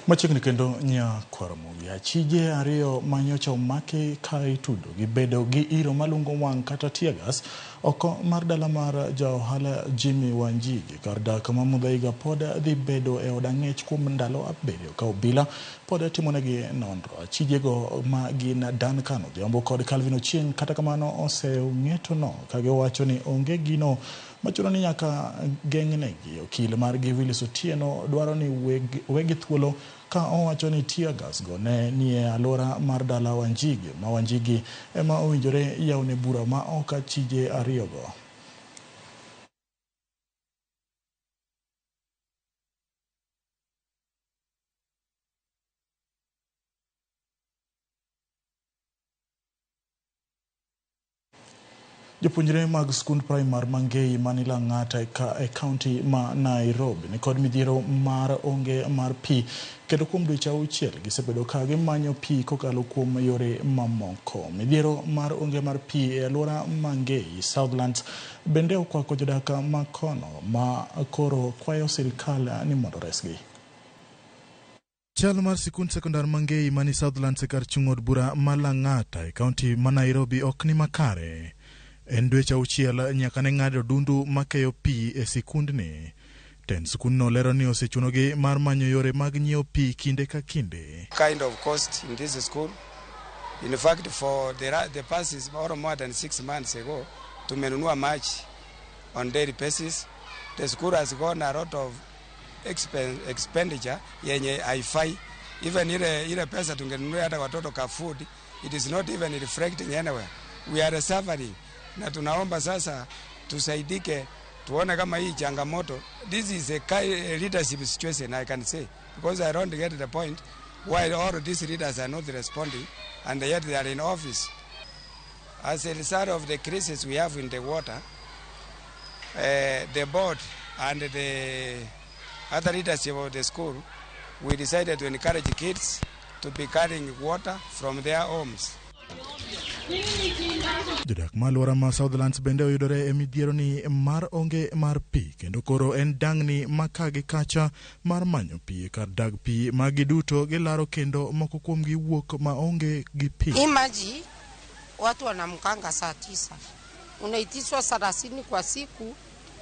Machiegni kendo Nyakwaramogi, achije ariyo manyocha omaki ka itudo gi bedo gi iro malungo wang' kata tear gas oko mar dala mar ja ohala Jimmy Wanjigi kar dak ma Muthaiga pod dhi bedo e od ang'ech kuom ndalo 7 ka obila pod timonegi nonro. Achijego ma gin Duncan Odhiambo kod Calvin Ochieng' kata kamano oseng'etono ka giwacho ni onge gino machuno ni nyaka geng'negi. Okil margi Willis Otieno dwaro ni wegi thuolo ka owacho ni tear gas go ne nie alwora mar dala Wanjigi ma Wanjigi ema owinjore yawne bura ma ok achije ariyogo. Jopuonjre mag skund primar Mangei mani Lang'ata e kaunti ma Nairobi nikod midhiero mar onge mar pi kendo kuom dweche 6 gisebedo ka gimanyo pi kokalo kuom yore mamoko. Midhiero mar onge mar pi e alwora Mangei Southlands bende okwako jodak ma kono ma koro kwayo sirikal ni mondo oresgi. Chal mar sikund sekondar Mangei mani Southlands e kar chung' od bura ma Lang'ata e kaunti ma Nairobi ok ni makare. En dweche 6 nyaka ne ng'ad odundu makeyo pi e sikundni. Tend sikundno lero ni osechunogi mar manyo yore mag nyiewo pi kinde ka kinde. Kind of cost in this school. In fact, for the past or more than 6 months ago, tumenunua maji on daily basis. The school has gone a lot of expenditure yenye haifai. Even ile pesa tungenunua hata watoto ka food, it is not even reflecting anywhere. We are suffering. Na tunaomba sasa tusaidike, tuone kama hii changamoto. This is a leadership situation, I can say, because I don't get the point why all these leaders are not responding and yet they are in office. As a result of the crisis we have in the water, the board and the other leadership of the school, we decided to encourage kids to be carrying water from their homes. Jodak ma alwora ma Southlands bende oyudore e midhiero ni mar onge mar pi kendo koro en dang'ni ma ka gi kacha mar manyo pi e kar dag pi ma giduto gilaro kendo moko kuomgi wuok ma onge gi pi. Hii maji watu wanamkanga saa 9, unaitishwa 30 kwa siku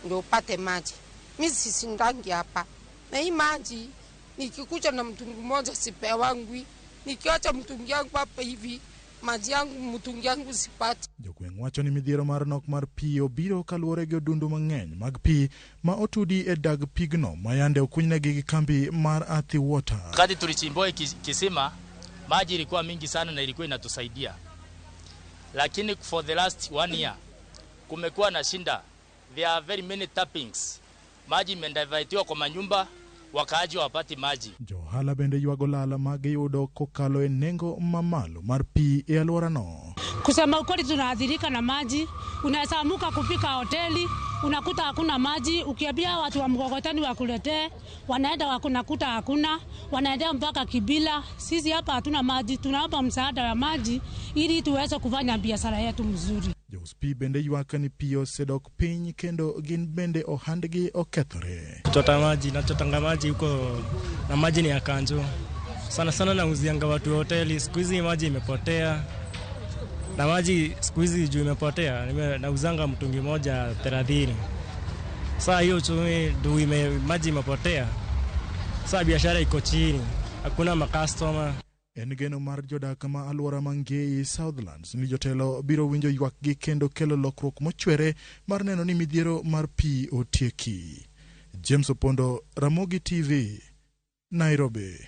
ndio upate maji. Mi sisindangi hapa na hii maji, nikikuja na mtungi mmoja sipewangwi, nikiacha mtungi yangu hapa hivi maji yangu mtungi yangu sipati. Jogweng' wacho ni midhiero mar nok mar pi obiro kaluwore gi odundu mang'eny mag pi ma otudi e dag pigno ma yande okunyne gi kambi mar Athi Water. Wakati tulichimbua kisima, maji ilikuwa mingi sana na ilikuwa inatusaidia, lakini for the last 1 year kumekuwa na shinda. There are very many tappings. Maji imedivertiwa kwa manyumba, wakaaji wapati maji. Johala bende ywago lal ma giyudo kokalo e nengo mamalo mar pi e alworano. Kusema ukweli tunaathirika na maji. Unaweza amuka kufika hoteli, unakuta hakuna maji. Ukiambia watu wa mkokoteni wakuletee, wanaenda wakunakuta hakuna, wanaendea mpaka Kibila. Sisi hapa hatuna maji, tunaomba msaada wa maji ili tuweze kufanya biashara yetu mzuri. Jous pi bende ywak ni pi osedok piny kendo gin bende ohandgi okethore. Chota maji, nachotanga maji huko na maji ni ya kanjo. Sana sana nauzianga watu wa hoteli, siku hizi maji imepotea. Na maji siku hizi juu imepotea, nauzanga mtungi moja 30. Saa hiyo uchumi ndio maji imepotea. Saa biashara iko chini, hakuna makastoma. En geno mar jodak ma alwora Mangei Southlands ni jotelo biro winjo ywakgi kendo kelo lokruok mochwere mar neno ni midhiero mar pi otieki. James Opondo, Ramogi TV, Nairobi.